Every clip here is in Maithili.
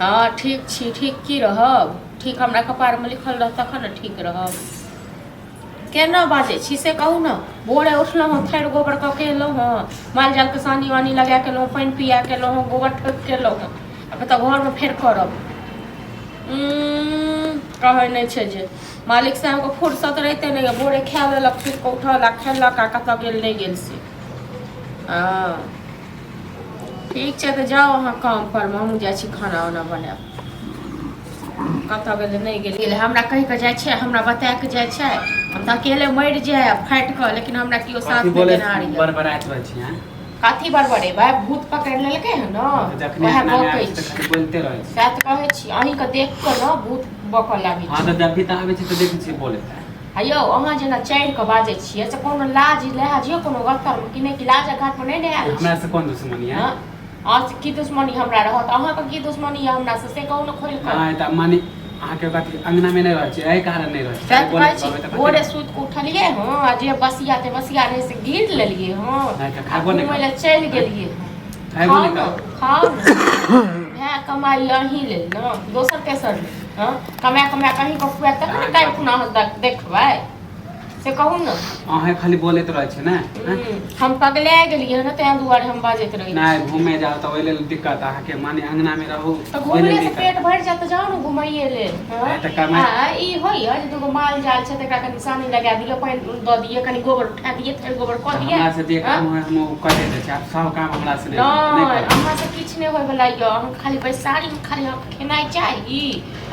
हँ, ठीक छी। ठीक की रहब? ठीक हमरा कपारमे लिखल रहत तखन ने ठीक रहब। केना बाजै छी से कहू ने। भोरे उठलहुँ हँ, थैर गोबर कऽ के एलहुँ हँ, माल जालके सानी वानी लगा के एलहुँ, पानि पिया के एलहुँ हँ, गोबर ठोकि के एलहुँ हँ, आ तऽ घरमे फेर करब। कहै नहि छै जे मालिक साहेबके फुर्सत रहिते नहि यऽ। भोरे खा लेलक, सुति कऽ उठल आ खेलक आ कतऽ गेल नहि गेल से। हँ, ठीक छै, तऽ जाउ अहाँ काम पर, हमहूँ जाइ छी खाना उना बनायब। कतऽ गेलै नहि गेलै, हमरा कहि कऽ जाइ छै, हमरा बता कऽ जाइ छै। हम तऽ अकेले मरि जायब फाटि कऽ, लेकिन हमरा केओ साथ कथी नहि बोले देनहार यऽ। बड़बड़ाइत रहै छी अहाँ? कथी बड़बड़ेबै? भूत पकड़ि लेलकै हँ ने। तऽ जखने वएह अंगना मे बकै आबै छी तऽ छी। खाली बोलिते रहै छी। सएह तऽ कहै छी, अहीँके देख कऽ ने भूत बकऽ लागै हँ, छै। तऽ जब भी तऽ आबै छी तऽ देखै छी बोलैत। आ यौ, अहाँ जेना चढ़ि कऽ बाजै छियै से कोनो लाज लिहाज यौ कोनो गत्तरमे कि नहि? कि लाजक घाटमे नहि ने आयल हमरा छी? से कोन दुश्मनी है? हँ, अहाँसँ की दुश्मनी हमरा रहत? अहाँके की दुश्मनी यऽ हमरासँ, से कहू ने खोलि कऽ। नहि तऽ माने अहाँके कथी अंगना मे नहि रहै छी, एहि कारण नहि रहै छी? सएह तऽ कहै बोलैत छी। रहबै तऽ कथी? भोरे सुति कऽ उठलियै हँ आ जे बसिया ते बसिया रहै से गिर लेलियै हँ नहि तऽ आ खाबो नहि घुमय करब। लए चलि गेलियै हँ। खायबो खाउ नहि ने, करब। खाउ ने। भाय कमाइ अहीं लेल ने, दोसर तेसर लेल? हँ, कमा कमा कऽ अहीँके खुआएब तखन ने काल्हि खुना अहाँ देखबै, से कहू ने। अहें खाली बोलैत रहै छै ने, आँय? हम पगला गेलियै हँ ने, ताहि दुआरे हम बाजैत रहै नहि छी। घूमे जाउ तऽ ओहि लेल दिक्कत अहाँके, माने अंगना मे रहू तऽ ओहि लेल घुमले से दिक्कत। पेट भरि जायत तऽ जाउ ने घुमैये लेल। हँ। नहि तऽ कमाइ आ ई होइया जे दूगो माल जाल छै तऽ एकरा कनि सानी लगा दिअ, पानि दऽ दिअ, कनि गोबर उठा दिअ, फेर गोबर कऽ तऽ दिअ। हमरा से जे हँ? काम होइ हम ओ करे दै छी। आब सब काम हमरा से नहि होत, नहि नहि करब। अहाँ से किछु नहि होयवला यऽ। अहाँ खाली बैसारीमे खाली अहाँके खेनाइ चाही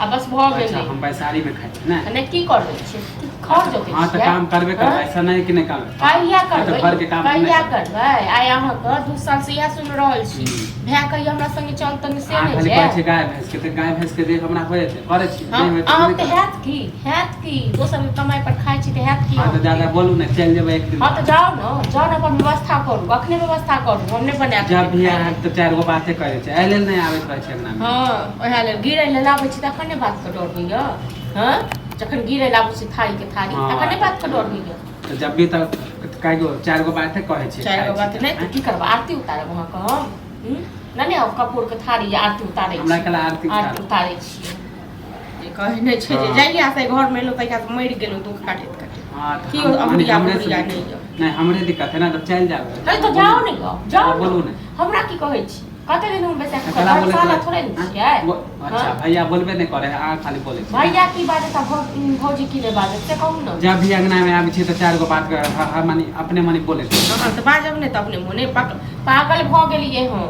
आ बस भऽ अच्छा, गेलै। हम बैसारी मे खाइ छी ने? नहि, की करै छियै? खर जोतै हँ, तऽ छियै? काम करबे करबै। हँ? ऐसा नहि कि नहि काम। कहिया नहि तऽ करबै? घर के काम हम नहि कहिया करबै। करबै? आइ अहाँके 2 साल से इएह सुनि रहल छी। भाय कहिया हमरा संगे चल तऽ से अहाँ नहि खाली कहै जायब। छियै गाय भैंस के, तऽ गाय भैंस के देख हमरा हो जेतै, करै छी। हँ, नहि होय तऽ आब नहि तऽ करबै। हैत की? हैत की? दोसर के कमाइ पर खाइ छी तऽ हैत की हँ, तऽ अहाँके? ज्यादा बोलू ने, चलि जेबै एक दिन। हँ, तऽ जाउ ने, जाउ ने, अपन व्यवस्था करू, अखने व्यवस्था करू, हम नहि बना कऽ जब देब भी खाय आयब लेल। तऽ चारि गो बाते करै छै, एहि लेल नहि आबैत रहै छै अंगना मे। हँ, ओएह लेल गिरै लेल आबै छी तखन नहि बातके डर होइया? हँ, जखन गिरै लेल आबै छी थारी के थारी, तखन नहि बातके डर होइया? तऽ जब भी तऽ कए गो चारि गो बाते कहै छै। चारि खाइ गो छी बात नहि तऽ आँय? की करबै? आरती उतारब अहाँके हम? नहि नहि, हम कपूरके थारी आरती उतारै हमरा छी। कला आरती आरती उतारब। उतारै छियै जे कहै नहि छै जे जहिया से घरमे एलहुँ तहिया से मरि गेलहुँ दुःख काटैत काटैत। हँ, तऽ की हम माने अहुरिया हमरे से बहुरिया नहि यऽ। नहि, हमरे दिक्कत है ने, तऽ चलि जाब। है तऽ जाउ ने गऽ, जाउ बोलू ने। ने। हमरा की कहै छी? कते दिन हम बैसा तऽ कऽ कला बोलैत धर्मशाला रहै? थोड़े ने आँय? छियै। अच्छा। हँ? भैया बोलबे नहि करे है, अहाँ खाली बोलै छी। भैया की बाजत आ भौजी की नहि बाजत, से कहू ने। जब भी अंगना मे आबै छी तऽ चारि गो बात माने अपने मने बोलैत रहै हँ, तऽ बाजब नहि तऽ अपने मोने पागल भऽ गेलियै हँ।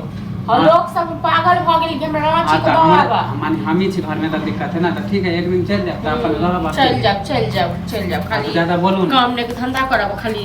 हँ, हँ। लोक सब पागल भऽ गेलियै, हमरा हँ, राँची के तऽ दऽ हमरे आबा। माने हमही छी घरमे तऽ दिक्कत है ने, तऽ ठीक है, एक दिन चलि जायब तऽ अपन रहब चलि अकेले। जायब, चलि जायब, चलि जायब। हँ, तऽ खाली ज्यादा बोलू ने। काम नहि धंधा करब खाली।